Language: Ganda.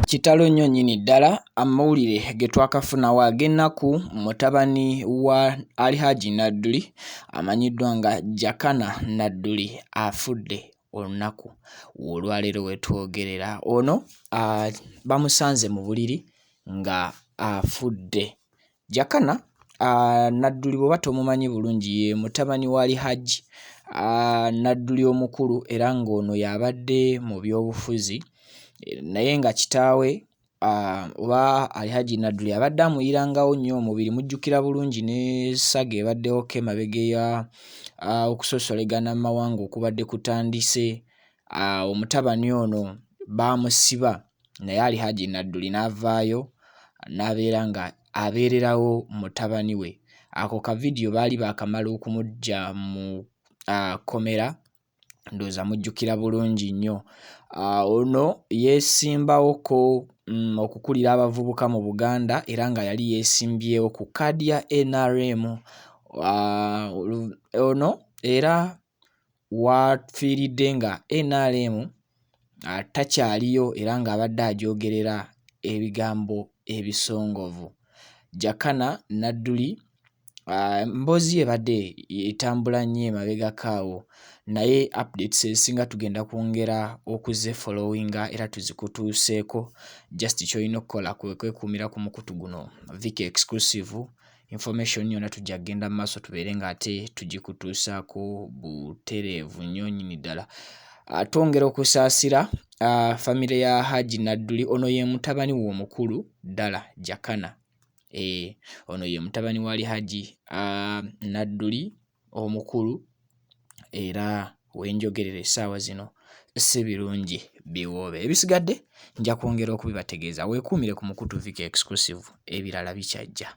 Kitalo nnyo nnyini ddala amawulire ge twakafunawo ag'ennaku mutabani wa Alhaji Nadduli amanyiddwa nga Jakana Nadduli afudde olunaku olwaleero we twogerera. Ono bamusanze mu buliri nga afudde. Jakana Nadduli bw'oba tomumanyi bulungi ye mutabani wa Alhaji Nadduli omukulu era ng'ono y'abadde mu byobufuzi naye nga kitaawe oba Alhaji Nadduli abadde amuyirangawo nnyo omubiri. Mujjukira bulungi ne saga ebaddewokko emabega eya okusosolegana mu mawanga okubadde kutandise, omutabani ono baamusiba naye Alhaji Nadduli n'avaayo n'abeera nga abeererawo mutabani we. Ako ka vidiyo baali baakamala okumuggya mu kkomera ndowooza mujjukira bulungi nnyo. Ono yeesimbawokko okukulira abavubuka mu Buganda era nga yali yeesimbyewo ku kkaadi ya NRM. Ono era w'afiiridde nga NRM takyaliyo era ng'abadde agyogerera ebigambo ebisongovu. Jakana Nadduli emboozi ye ebadde etambula nnyo emabegako awo naye updates ezisinga tugenda kwongera okuzefollowinga era tuzikutuuseeko. Just ky'olina okkola kwe kwekuumira ku mukutu guno Vic Exclusive. Information yonna tujja kugenda mu maaso tubeere ng'ate tugikutuusaako butereevu nnyo nnyini ddala. Twongera okusaasira famire ya Hajji Nadduli. Ono ye mutabani we omukulu ddala Jakana. Ono ye mutabani wa Alhaji Nadduli omukulu era we njogerera essaawa zino si birungi biwoobe. Ebisigadde nja kwongera okubibategeeza. Weekuumire ku mukutu Vic Exclusive ebirala bikyajja.